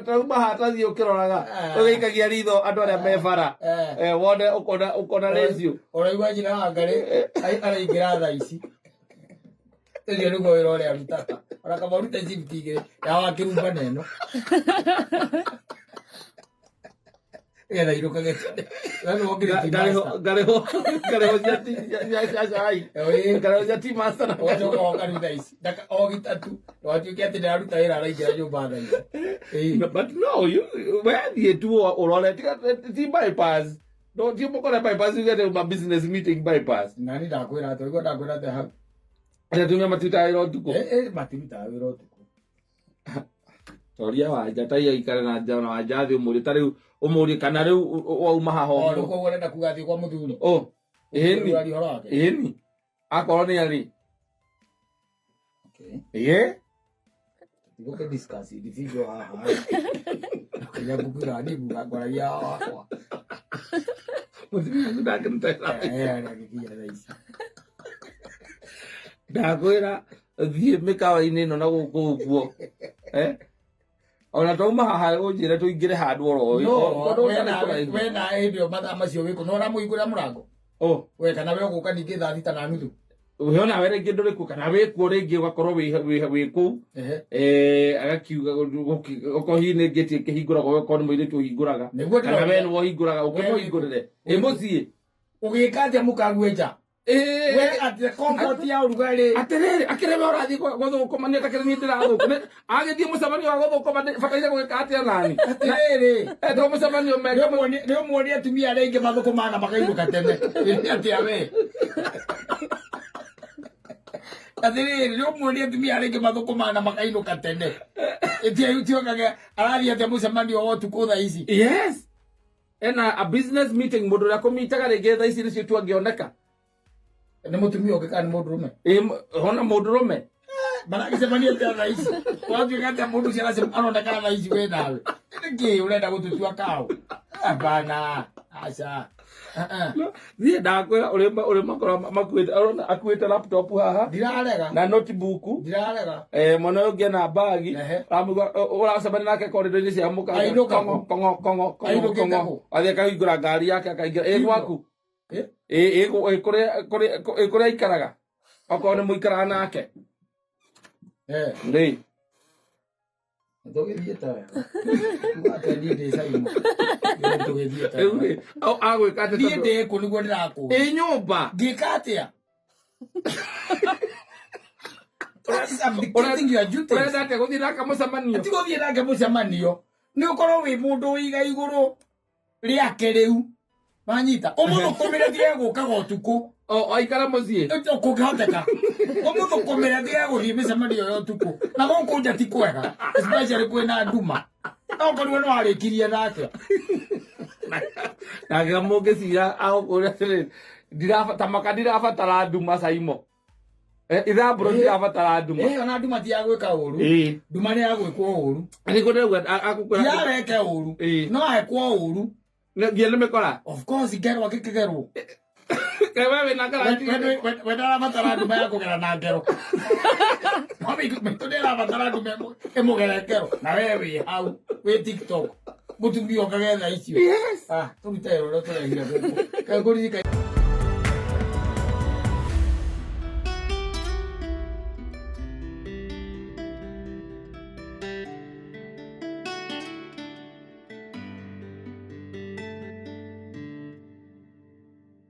tauma haha tathiĩ ũkĩroraga. Ũgĩikagia ritho andũ arĩa me bara. Wone ũkona ratio. Ũraigua nyina wa Ngarĩ araingĩra thaa ici. Ũcio nĩguo wĩra ũrĩa arutaga. Ona kaba ũrute shift igĩrĩ ya wa kĩrumba na ĩno. Nĩgetha irũkage tene. We nĩwe ũngĩrĩ team master. Ngarĩho cia cai. Ngarĩho cia team master na Ũgacoka woka rĩu thaa ici. O gĩtatũ. Ndũgatuĩke atĩ ndĩraruta wĩra araingĩra nyũmba thaa ici. But no, you we thiĩ tu ũrore ti bypass. No ti mũkore bypass uge atĩ uma business meeting bypass. Nani ndakwĩra atĩ, ũigua ndakwĩra atĩ hau. Atĩ atumia matirutaga wĩra ũtukũ. Matirutaga wĩra ũtukũ. Toria wanja ta aikare na nja na wanja athiĩ ũmũrie ta rĩu ũmũrie kana rĩu wauma haha O, rĩu koguo ũrenda kuga athiĩ kwa mũthuri. Oh, ĩni. Ũrari ũhoro wake. Ĩni. Akorwo nĩ arĩ. Okay. Ĩĩ. Tũtigũkĩ discuss individual haha. Kĩrĩa ngũkwĩra niĩ nguga ngwaragia wakwa. Mũtumia ũcio ndangĩruta wĩra. Arĩa angĩkinya thaa ici. Ndakwĩra thiĩ mĩkawa-inĩ ĩno na gũkũ ũguo. Ona twauma haha ũnjĩre tũingĩre handũ oro No, tondũ ũtarĩ kũraihu. we na hĩndĩ ĩyo mathaa macio wĩkũ, no ũramũhingũrĩra mũrango? Oh. We kana we ũgũka ningĩ thaa thita na nuthu? We ona we rĩngĩ ndũrĩ kuo, kana wĩ kuo rĩngĩ ũgakorwo wĩ kũu. Agakiuga, okorwo hihi nĩ ngĩti ĩkĩhingũragwo, okorwo nĩ mũirĩtu ũhingũraga. Nĩguo Kana ndĩroria. we nĩwe ũhingũraga, ũkĩmũhingũrĩre. Ĩ mũciĩ. Ũgĩka atĩa mũkague nja? We atĩ comfort ya ũrugarĩ. Atĩrĩrĩ, akĩrĩ we ũrathiĩ gũthũkũma, nĩ atakĩrĩ niĩ ndĩrathũkũma. Agĩthiĩ mũcemanio wa gũthũkũma, bataire gũgĩka atĩa nani? Atĩrĩrĩ. To mũcemanio meka Nĩ ũmuonie atumia arĩa aingĩ mathũkũmaga na makainũka tene. Nĩ atĩa we? Atĩrĩrĩ, nĩ ũmuonie atumia arĩa aingĩ mathũkũmaga na makainũka tene. Ĩtiokage arathiĩ atĩa mũcemanio wa ũtukũ thaa ici? Yes. Ena a business meeting mũndũ ũrĩa kũmitaga rĩngĩ thaa ici nĩcio tu angĩoneka. Nĩ mũtumia ũngĩ kana nĩ mũndũrũme? Hona mũndũrũme. Maragĩcemania atĩa thaa ici? Gwatuĩka atĩa mũndũ ũcio aroneka thaa ici we nawe? Nĩkĩ ũrenda gũtũtua kaũ? Hapana, aca. Ah, ah. Niĩ ndakwĩra ũrĩa makorwo makuĩte, ũrona akuĩte laptop haha Ndirarega. na notebook. Ndirarega. Mwana ũyũ ũngĩ ena bagi. Ũramũigua, ũracemania nake korido-inĩ cia mũkanda. Ainũka Kong'o, kũ? kong'o, kong'o, kong'o, Ainũkĩte kong'o. kũ? Athiĩ akahingũra ngari yake akaingĩra. Ĩ gwaku? Eh? Ĩ kũrĩa aikaraga? Okorwo nĩ mũikaraga nake. Rĩ. Tũgĩthiĩte wega. Kuga atĩ niĩ ndĩ Caina. Niĩ tũgĩthiĩte Rĩu wega. rĩ, agwĩka atĩa Niĩ tondũ- ndĩ kũ nĩguo ndĩrakũria. Ĩ nyũmba. Ngĩka atĩa? I'm dictating your duties. Ũrenda atĩa gũthiĩ nake mũcemanio? Ti gũthiĩ nake mũcemanio. Nĩ ũkorwo wĩ mũndũ wĩiga igũrũ rĩake rĩu. Wanyita. Ũmũthũkũmĩre tige gũkaga ũtukũ. O aikara mũciĩ. Kũngĩhoteka. Ũmũthũkũmĩre tige gũthiĩ mĩcemanio ya ũtukũ. Na gũkũ nja ti kwega. Especially kwĩna nduma. No korirwo nĩ warĩkirie nake. Nake mũngĩcira agũkũria atĩrĩrĩ, tamaka ndirabatara nduma Saimo. Ithambũrũ ndirabatara nduma. Ona nduma ti ya gwĩka ũru. Nduma nĩ ya gwĩkwo ũru. Nĩguo ndĩrauga agũkwĩra. Ti ya weke ũru. No ekwo ũru. Nginya nĩ mĩkora. Of course, ngerwa gĩkĩgerwo. Kaĩ we wĩna ngara? We ndarabatara nduma ya kũgera na ngero. No maitũ nĩarabatara nduma ĩmũgere ngero. Na we wĩ hau, wĩ TikTok. Mũtumia ũkagetha icio. Yes. Ah, tũrute wĩra ũrĩa tũrehire gũkũ. Kaĩ kũririkana.